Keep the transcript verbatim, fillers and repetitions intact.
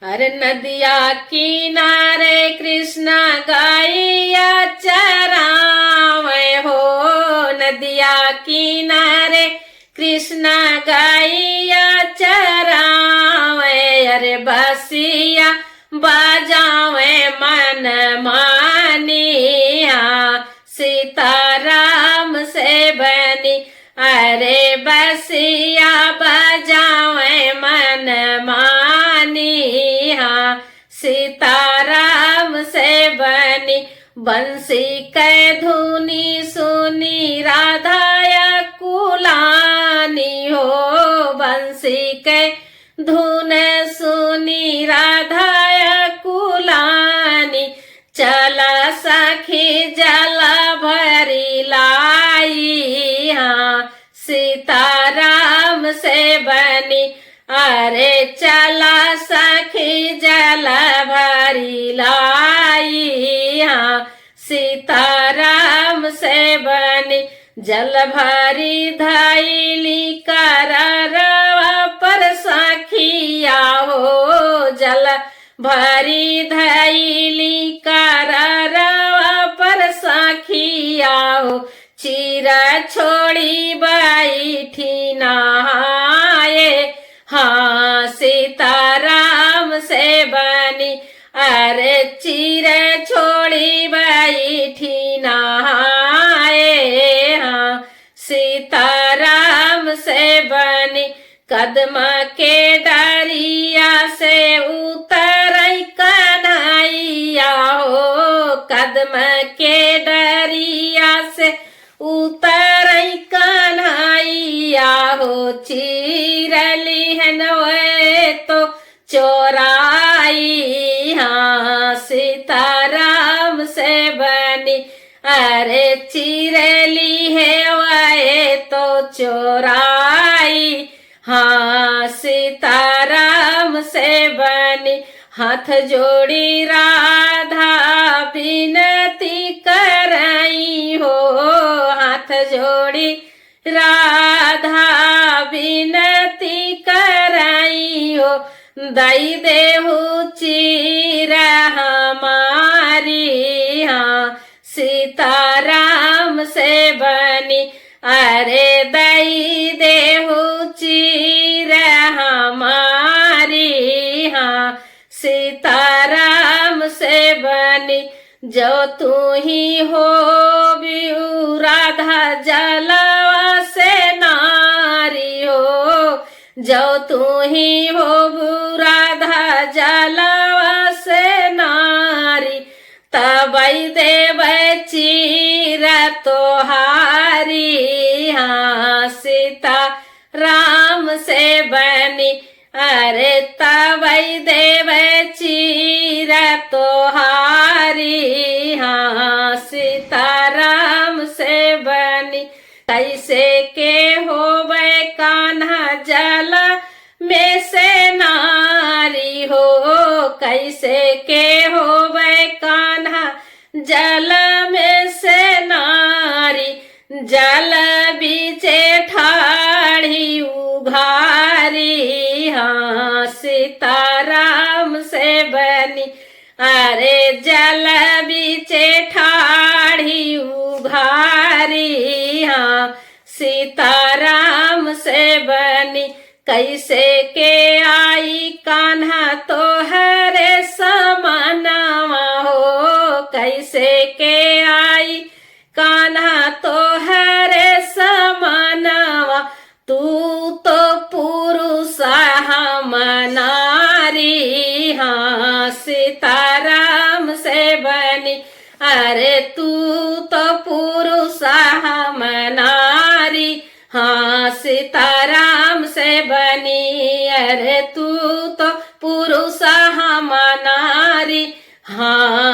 अरे नदिया किनारे कृष्णा गइया चरावे हो, नदिया किनारे कृष्णा गइया चरावे। अरे बंसिया बजावे मन मानिया, सीताराम से बनी। अरे बंसिया बजावे मन मानिया, सीताराम से बनी। बंसी के धुनी सुनी राधा या कुलानी हो, बंसी के धुन सुनी राधा या कुलानी। चला सखी जल भरी लाई, हाँ, सीताराम से बनी। अरे चला सखी जल भरी लाई, हाँ, सीताराम से बनी। जल भरी धइली कररवा पर सखिया हो, जल भरी धइली कररवा पर सखिया हो। चीर छोड़ी बैठी नहाए, हाँ, सीताराम से बनी। अरे चीर छोड़ी बैठी नहाए, हाँ, सीताराम से बनी। कदम के डरिया से उतरई कन्हैया हो, कदम के डरिया से उतरई कन्हैया हो। चीर लिहन वे तो चोराई, हाँ, सीताराम से बनी। अरे चीर लिहे वे तो चोराई, हाँ, सीताराम से बनी। हाथ जोड़ी राधा बिनती करई हो, हाथ जोड़ी राधा बिनती करई हो। दई देहु चीर हमारी, हाँ, सीताराम से बनी। अरे दई देहु चीर हमारी, हाँ, सीताराम से बनी। जो तू ही हो बिउ राधा जलवा से नारी हो, जो तू ही हो बिउ राधा जलवा से नारी, तबई देव चीर तोहारी, हाँ, सीता राम से बनी। अरे तबई देव चीर तोहारी, हाँ, सीताराम से बनी। कैसे के होवे कान्हा जल में से नारी हो, कैसे के होवे कान्हा जल में से नारी। जल बीचे ठाढ़ी उघारी, हाँ, सीताराम से बनी। अरे जल बीचे ठाढ़ी उघारी, हाँ, सीताराम से बनी। कैसे के आई कान्हा तोहरे समानवा हो, कैसे के आई कान्हा तोहरे समानवा। तू तो पुरुष हम नारी, हाँ, सीताराम से बनी। अरे तू तो पुरुष हम नारी, हाँ, सीताराम से बनी। अरे तू तो पुरुष हम नारी, हाँ,